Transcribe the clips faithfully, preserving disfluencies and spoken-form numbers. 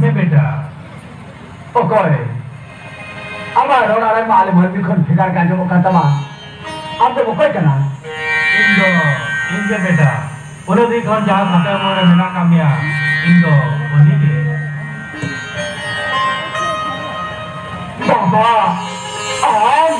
ᱦᱮᱸ ᱵᱮᱴᱟ᱾ ᱚᱠᱚᱭ? ᱟᱢᱟᱜ ᱨᱚᱲ ᱟᱲᱟᱝ ᱢᱟ ᱟᱞᱮ ᱢᱟᱹᱱᱢᱤ ᱠᱷᱚᱱ ᱵᱷᱮᱜᱟᱨ ᱜᱮ ᱟᱸᱡᱚᱢᱚᱜ ᱠᱟᱱ ᱛᱟᱢᱟ᱾ ᱟᱢ ᱫᱚᱢ ᱚᱠᱚᱭ ᱠᱟᱱᱟ? ᱤᱧ ᱫᱚ, ᱤᱧ ᱜᱮ ᱵᱮᱴᱟ᱾ ᱩᱱᱟᱹᱜ ᱫᱤᱱ ᱠᱷᱚᱱ ᱡᱟᱦᱟᱸ ᱥᱟᱛᱮ ᱩᱢᱩᱞ ᱨᱮ ᱢᱮᱱᱟᱜ ᱠᱟᱜ ᱢᱮᱭᱟ, ᱤᱧ ᱫᱚ ᱩᱱᱤ ᱜᱮ᱾ ᱵᱟᱵᱟ, ᱟᱢ?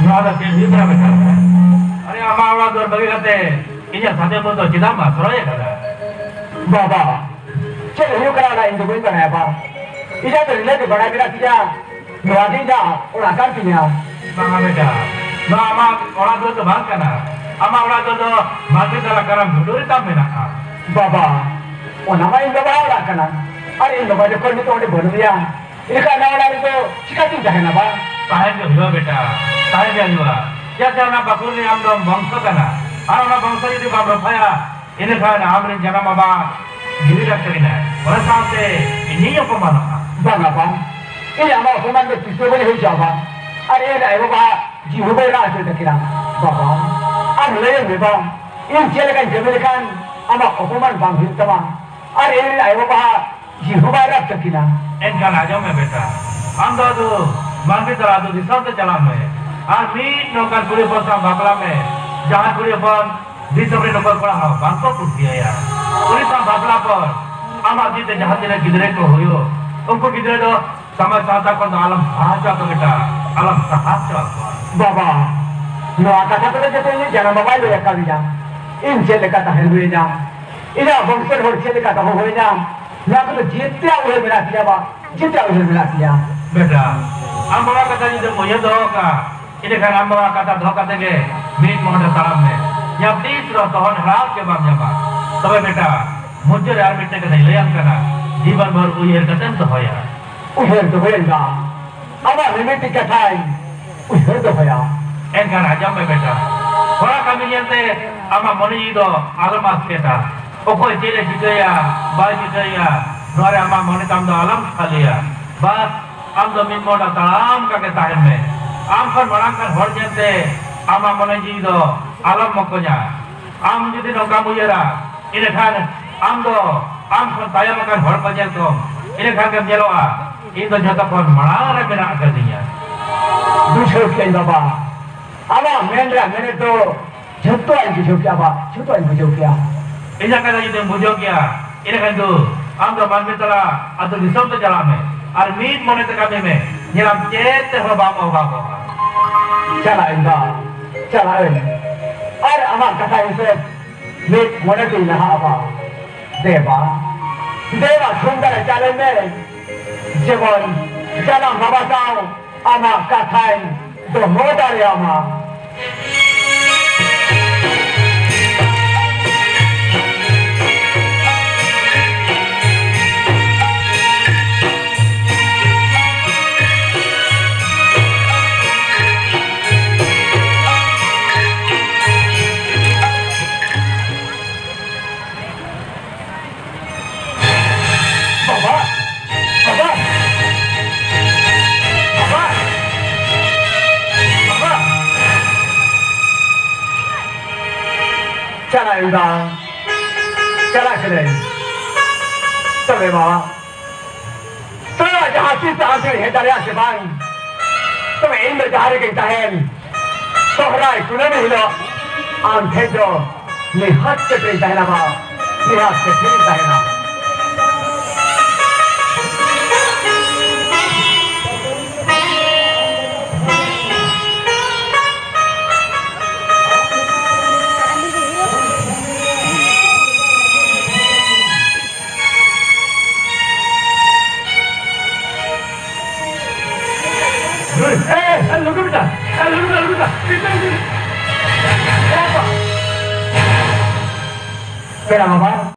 ᱱᱚᱣᱟ ᱫᱚ ᱪᱮᱫ ᱦᱩᱭᱩᱜ ᱠᱟᱱᱟ ᱵᱮᱴᱟ? ᱟᱨᱮ, ᱟᱢᱟᱜ ᱚᱲᱟᱜ ᱫᱩᱣᱟᱹᱨ ᱵᱟᱹᱜᱤ ᱠᱟᱛᱮ ᱤᱧᱟᱹᱜ ᱥᱟᱛᱮ ᱩᱢᱩᱞ ᱫᱚ ᱪᱮᱫᱟᱜ ᱮᱢ ᱟᱥᱨᱚᱭ ᱟᱠᱟᱫᱟ? ᱵᱟᱵᱟ, ᱪᱮᱫ ᱦᱩᱭᱩᱜ ᱠᱟᱱᱟ ᱚᱱᱟ ᱤᱧ ᱫᱚ ᱵᱟᱹᱧ ᱵᱟᱲᱟᱭᱟ ᱵᱟ᱾ ᱤᱧᱟᱹᱜ ᱫᱚ ᱤᱱᱟᱹᱜ ᱜᱮ ᱵᱟᱲᱟᱭ ᱢᱮᱱᱟᱜ ᱛᱤᱧᱟ, ᱱᱚᱣᱟ ᱜᱮ ᱤᱧᱟᱹᱜ ᱚᱲᱟᱜ ᱠᱟᱱ ᱛᱤᱧᱟ᱾ ᱵᱟᱝᱟ ᱵᱮᱴᱟ, ᱱᱚᱣᱟ ᱟᱢᱟᱜ ᱚᱲᱟᱜ ᱫᱩᱣᱟᱹᱨ ᱫᱚ ᱵᱟᱝ ᱠᱟᱱᱟ᱾ ᱟᱢᱟᱜ ᱚᱲᱟᱜ ᱫᱩᱣᱟᱹᱨ ᱫᱚ ᱢᱟᱹᱱᱢᱤ ᱛᱟᱞᱟ ᱠᱟᱨᱟᱢ ᱜᱩᱰᱩ ᱨᱮ ᱛᱟᱢ ᱢᱮᱱᱟᱜᱼᱟ᱾ ᱵᱟᱵᱟ, ᱚᱱᱟ ᱢᱟ ᱤᱧ ᱵᱟᱵᱟᱣᱟᱜ ᱚᱲᱟᱜ ᱠᱟᱱᱟ, ᱟᱨ ᱤᱧ ᱵᱟᱵᱟ ᱡᱚᱠᱷᱚᱱ ᱱᱤᱛᱚᱜ ᱚᱸᱰᱮ ᱵᱟᱹᱱᱩᱜ ᱮᱭᱟ, ᱮᱱᱠᱷᱟᱱ ᱚᱱᱟ ᱚᱲᱟᱜ ᱨᱮᱫᱚ ᱪᱤᱠᱟᱹᱛᱤᱧ ᱛᱟᱦᱮᱱᱟ ᱵᱟ? ᱛᱟᱦᱮᱱ ᱜᱮ ᱦᱩᱭᱩᱜᱼᱟ ᱵᱮᱴᱟ, ᱛᱟᱦᱮᱱ ᱜᱮ ᱦᱩᱭᱩᱜᱼᱟ᱾ ᱪᱮᱫᱟᱜ ᱥᱮ ᱚᱱᱟ ᱵᱟᱠᱷᱳᱞ ᱨᱤᱱ ᱟᱢ ᱫᱚᱢ ᱵᱚᱝᱥᱚ ᱠᱟᱱᱟ, ᱟᱨ ᱚᱱᱟ ᱵᱚᱝᱥᱚ ᱡᱩᱫᱤ ᱵᱟᱢ ᱨᱚᱯᱷᱟᱭᱟ, ᱤᱱᱟᱹ ᱠᱷᱟᱱ ᱟᱢ ᱨᱮᱱ ᱡᱟᱱᱟᱢ ᱵᱟᱵᱟ ᱡᱤᱣᱤ ᱰᱟᱠᱛᱟᱨ ᱮᱱᱟᱭ, ᱚᱱᱟ ᱥᱟᱶᱛᱮ ᱤᱧᱤᱧ ᱚᱯᱚᱢᱟᱱᱚᱜᱼᱟ᱾ ᱵᱟᱝᱟ ᱵᱟᱝ, ᱤᱧ ᱟᱢᱟᱜ ᱚᱯᱚᱢᱟᱱ ᱫᱚ ᱛᱤᱥ ᱦᱚᱸ ᱵᱟᱹᱧ ᱦᱩᱭ ᱦᱚᱪᱚᱣᱟ ᱵᱟᱝ᱾ ᱟᱨ ᱤᱧ ᱟᱭᱳ ᱵᱟᱵᱟ ᱡᱤᱣᱤ ᱦᱚᱸ ᱵᱟᱹᱧ ᱨᱟᱲ ᱦᱚᱪᱚ ᱛᱟᱹᱠᱤᱱᱟ᱾ ᱵᱟᱵᱟ, ᱟᱢ ᱞᱟᱹᱭᱟᱹᱧ ᱢᱮ ᱵᱟᱝ, ᱤᱧ ᱪᱮᱫ ᱞᱮᱠᱟᱧ ᱠᱟᱹᱢᱤ ᱞᱮᱠᱷᱟᱱ ᱟᱢᱟᱜ ᱚᱯᱚᱢᱟᱱ ᱵᱟᱝ ᱦᱩᱭᱩᱜ ᱛᱟᱢᱟ? ᱟᱨ ᱤᱧ ᱨᱮᱱ ᱟᱭᱳ ᱵᱟᱵᱟ ᱡᱤᱣᱤ ᱦᱚᱸ ᱵᱟᱭ ᱨᱟᱲ ᱛᱟᱹᱠᱤᱱᱟ᱾ ᱮᱱᱠᱷᱟᱱ ᱟᱸᱡᱚᱢ ᱢᱮ ᱵᱮᱴᱟ, ᱟᱢ ᱫᱚ ᱟᱫᱚ ᱢᱟᱹᱱᱢᱤ ᱛᱟᱞᱟ ᱟᱹᱛᱩ ᱫᱤᱥᱚᱢ ᱛᱮ ᱪᱟᱞᱟᱜ ᱢᱮ᱾ ᱟᱨ ᱢᱤᱫ ᱱᱚᱝᱠᱟᱱ ᱠᱩᱲᱤ ᱦᱚᱯᱚᱱ ᱥᱟᱶ ᱵᱟᱯᱞᱟ ᱢᱮ, ᱡᱟᱦᱟᱸ ᱠᱩᱲᱤ ᱦᱚᱯᱚᱱ ᱫᱤᱥᱚᱢ ᱨᱮᱱ ᱚᱠᱚᱭ ᱠᱚᱲᱟ ᱦᱚᱸ ᱵᱟᱝ ᱠᱚ ᱠᱩᱥᱤᱭᱟᱭᱟ᱾ ᱩᱱᱤ ᱥᱟᱶ ᱵᱟᱯᱞᱟ ᱯᱚᱨ ᱟᱢᱟᱜ ᱡᱤᱣᱤ ᱛᱮ ᱡᱟᱦᱟᱸ ᱛᱤᱱᱟᱹᱜ ᱜᱤᱫᱽᱨᱟᱹ ᱠᱚ ᱦᱩᱭᱩᱜ, ᱩᱱᱠᱩ ᱜᱤᱫᱽᱨᱟᱹ ᱫᱚ ᱥᱚᱢᱟᱡᱽ ᱥᱟᱶᱛᱟ ᱠᱷᱚᱱ ᱫᱚ ᱟᱞᱚᱢ ᱥᱟᱦᱟ ᱦᱚᱪᱚ ᱟᱠᱚ ᱵᱮᱴᱟ, ᱟᱞᱚᱢ ᱥᱟᱦᱟ ᱦᱚᱪᱚ ᱟᱠᱚᱣᱟ᱾ ᱵᱟᱵᱟ, ᱱᱚᱣᱟ ᱠᱟᱛᱷᱟ ᱠᱚᱫᱚ ᱡᱚᱛᱚ ᱤᱧᱤᱡ ᱡᱟᱱᱟᱢ ᱵᱟᱵᱟᱭ ᱞᱟᱹᱭ ᱟᱠᱟᱫᱤᱧᱟ᱾ ᱤᱧ ᱪᱮᱫ ᱞᱮᱠᱟ ᱛᱟᱦᱮᱸ ᱦᱩᱭᱟᱹᱧᱟ, ᱤᱧᱟᱹᱜ ᱵᱚᱝᱥᱚ ᱨᱮᱱ ᱦᱚᱲ ᱪᱮᱫ ᱞᱮᱠᱟ ᱫᱚᱦᱚ ᱦᱩᱭᱟᱹᱧᱟ, ᱱᱚᱣᱟ ᱠᱚᱫᱚ ᱡᱮᱛᱮᱭᱟᱜ ᱩᱭᱦᱟᱹᱨ ᱢᱮᱱᱟᱜ ᱛᱤᱧᱟ ᱵᱟ, ᱡᱮᱛᱮᱭᱟᱜ ᱩᱭᱦᱟᱹᱨ ᱢᱮᱱᱟᱜ ᱛᱤᱧᱟ᱾ ᱵᱮᱴᱟ, ᱟᱢ ᱵᱟᱵᱟ ᱠᱟᱛᱷᱟ ᱡᱩᱫᱤᱢ ᱩᱭᱦᱟᱹᱨ ᱫᱚᱦᱚ ᱠᱟᱜᱼᱟ, ᱤᱱᱟᱹᱠᱷᱟᱱ ᱟᱢ ᱵᱟᱵᱟ ᱠᱟᱛᱷᱟ ᱫᱚᱦᱚ ᱠᱟᱛᱮ ᱜᱮ ᱢᱤᱫ ᱢᱚᱦᱰᱟ ᱛᱟᱲᱟᱢ ᱢᱮ᱾ ᱧᱟᱢ ᱛᱤᱥ ᱨᱮᱦᱚᱸ ᱛᱚᱦᱚᱫ ᱦᱟᱲᱟᱢ ᱜᱮ ᱵᱟᱢ ᱧᱟᱢᱟ᱾ ᱛᱚᱵᱮ ᱵᱮᱴᱟ, ᱢᱩᱪᱟᱹᱫ ᱨᱮ ᱟᱨ ᱢᱤᱫᱴᱮᱱ ᱠᱟᱛᱷᱟᱧ ᱞᱟᱹᱭᱟᱢ ᱠᱟᱱᱟ᱾ ᱡᱤᱵᱚᱱ ᱵᱷᱳᱨ ᱩᱭᱦᱟᱹᱨ ᱠᱟᱛᱮᱢ ᱫᱚᱦᱚᱭᱟ᱾ ᱩᱭᱦᱟᱹᱨ ᱫᱚᱦᱚᱭᱮᱱ ᱫᱟ᱾ ᱟᱢᱟᱜ ᱢᱤᱢᱤᱫᱴᱤᱡ ᱠᱟᱛᱷᱟᱧ ᱩᱭᱦᱟᱹᱨ ᱫᱚᱦᱚᱭᱟ᱾ ᱮᱱᱠᱷᱟᱱ ᱟᱸᱡᱚᱢ ᱢᱮ ᱵᱮᱴᱟ, ᱦᱚᱲᱟᱜ ᱠᱟᱹᱢᱤ ᱧᱮᱞᱛᱮ ᱟᱢᱟᱜ ᱢᱚᱱᱮ ᱡᱤᱣᱤ ᱫᱚ ᱟᱞᱚᱢ ᱟᱥᱠᱮᱛᱟ᱾ ᱚᱠᱚᱭ ᱪᱮᱫ ᱮ ᱪᱤᱠᱟᱹᱭᱟ, ᱵᱟᱭ ᱪᱤᱠᱟᱹᱭᱟ, ᱱᱚᱣᱟ ᱨᱮ ᱟᱢᱟᱜ ᱢᱚᱱᱮ ᱛᱟᱢ ᱫᱚ ᱟᱞᱚᱢ ᱠᱷᱟᱹᱞᱤᱭᱟ᱾ ᱵᱟᱥ, ᱟᱢ ᱫᱚ ᱢᱤᱫ ᱢᱚᱦᱰᱟ ᱛᱟᱲᱟᱢ ᱠᱟᱛᱮ ᱛᱟᱦᱮᱱ ᱢᱮ᱾ ᱟᱢ ᱠᱷᱚᱱ ᱢᱟᱲᱟᱝ ᱠᱟᱱ ᱦᱚᱲ ᱧᱮᱞᱛᱮ ᱟᱢᱟᱜ ᱢᱚᱱᱮ ᱡᱤᱣᱤ ᱫᱚ ᱟᱞᱚᱢ ᱢᱚᱠᱚᱧᱟ᱾ ᱟᱢ ᱡᱩᱫᱤ ᱱᱚᱝᱠᱟᱢ ᱩᱭᱦᱟᱹᱨᱟ, ᱤᱱᱟᱹᱠᱷᱟᱱ ᱟᱢ ᱫᱚ ᱟᱢ ᱠᱷᱚᱱ ᱛᱟᱭᱚᱢ ᱟᱠᱟᱱ ᱦᱚᱲ ᱠᱚ ᱧᱮᱞ ᱠᱚᱢ᱾ ᱤᱱᱟᱹᱠᱷᱟᱱ ᱜᱮᱢ ᱧᱮᱞᱚᱜᱼᱟ, ᱤᱧ ᱫᱚ ᱡᱷᱚᱛᱚ ᱠᱷᱚᱱ ᱢᱟᱲᱟᱝ ᱨᱮ ᱢᱮᱱᱟᱜ ᱟᱠᱟᱫᱤᱧᱟ᱾ ᱵᱩᱡᱷᱟᱹᱣ ᱠᱮᱫᱟᱹᱧ ᱵᱟᱵᱟ, ᱟᱢᱟᱜ ᱢᱮᱱ ᱨᱮᱭᱟᱜ ᱢᱮᱱᱮᱫ ᱫᱚ ᱡᱷᱚᱛᱚᱣᱟᱜ ᱤᱧ ᱵᱩᱡᱷᱟᱹᱣ ᱠᱮᱜᱼᱟ ᱵᱟ, ᱡᱷᱚᱛᱚᱣᱟᱜ ᱤᱧ ᱵᱩᱡᱷᱟᱹᱣ ᱠᱮᱜᱼᱟ᱾ ᱤᱧᱟᱹᱜ ᱠᱟᱛᱷᱟ ᱡᱩᱫᱤᱢ ᱵᱩᱡᱷᱟᱹᱣ ᱠᱮᱭᱟ, ᱤᱱᱟᱹᱠᱷᱟᱱ ᱫᱚ ᱟᱢ ᱫᱚ ᱢᱟᱹᱱᱢᱤ ᱛᱟᱞᱟ ᱟᱹᱛᱩ ᱫᱤᱥᱚᱢ ᱛᱮ ᱪᱟᱞᱟᱜ ᱢᱮ ᱟᱨ ᱢᱤᱫ ᱢᱚᱱᱮ ᱛᱮ ᱠᱟᱹᱢᱤ ᱢᱮ᱾ ᱧᱮᱞᱟᱢ ᱪᱮᱫ ᱛᱮᱦᱚᱸ ᱵᱟᱢ ᱚᱵᱷᱟᱵᱚᱜᱼᱟ᱾ ᱪᱟᱞᱟᱜ ᱟᱹᱧ ᱵᱟ, ᱪᱟᱞᱟᱜ ᱟᱹᱧ᱾ ᱟᱨ ᱟᱢᱟᱜ ᱠᱟᱛᱷᱟ ᱦᱤᱥᱟᱹᱵ ᱢᱤᱫ ᱢᱚᱱᱮ ᱛᱤᱧ ᱞᱟᱦᱟᱜᱼᱟ ᱵᱟ᱾ ᱫᱮᱵᱟ, ᱫᱮᱵᱟ ᱥᱩᱱᱫᱚᱨ ᱪᱟᱞᱮ ᱢᱮ᱾ ᱡᱮᱢᱚᱱ ᱡᱟᱱᱟᱢ ᱵᱟᱵᱟ ᱥᱟᱶ ᱟᱢᱟᱜ ᱠᱟᱛᱷᱟᱧ ᱫᱚᱦᱚ ᱫᱟᱲᱮᱭᱟᱢᱟ᱾ ᱵᱟᱵᱟ! ᱵᱟᱵᱟ! ᱵᱟᱵᱟ! ᱵᱟᱵᱟ! ᱪᱟᱞᱟᱜ ᱤᱧ ᱵᱟ, ᱪᱟᱞᱟᱜ ᱠᱟᱹᱱᱟᱹᱧ᱾ ᱛᱚᱵᱮ ᱵᱟᱵᱟ, ᱛᱚᱵᱮ ᱡᱟᱦᱟᱸ ᱛᱤᱥ ᱟᱢ ᱴᱷᱮᱱ ᱦᱮᱡ ᱫᱟᱲᱮᱭᱟᱜᱼᱟ ᱥᱮ ᱵᱟᱝ? ᱛᱚᱵᱮ ᱤᱧ ᱫᱚ ᱡᱟᱦᱟᱸ ᱨᱮᱜᱮᱧ ᱛᱟᱦᱮᱱ, ᱥᱚᱦᱨᱟᱭ ᱠᱩᱱᱟᱹᱢᱤ ᱦᱤᱞᱳᱜ ᱟᱢ ᱴᱷᱮᱱ ᱫᱚ ᱱᱤᱦᱟᱹᱛ ᱥᱮᱴᱮᱨᱤᱧ ᱛᱟᱦᱮᱱᱟ ᱵᱟ, ᱱᱤᱦᱟᱹᱛ ᱥᱮᱴᱮᱨᱤᱧ ᱛᱟᱦᱮᱱᱟ᱾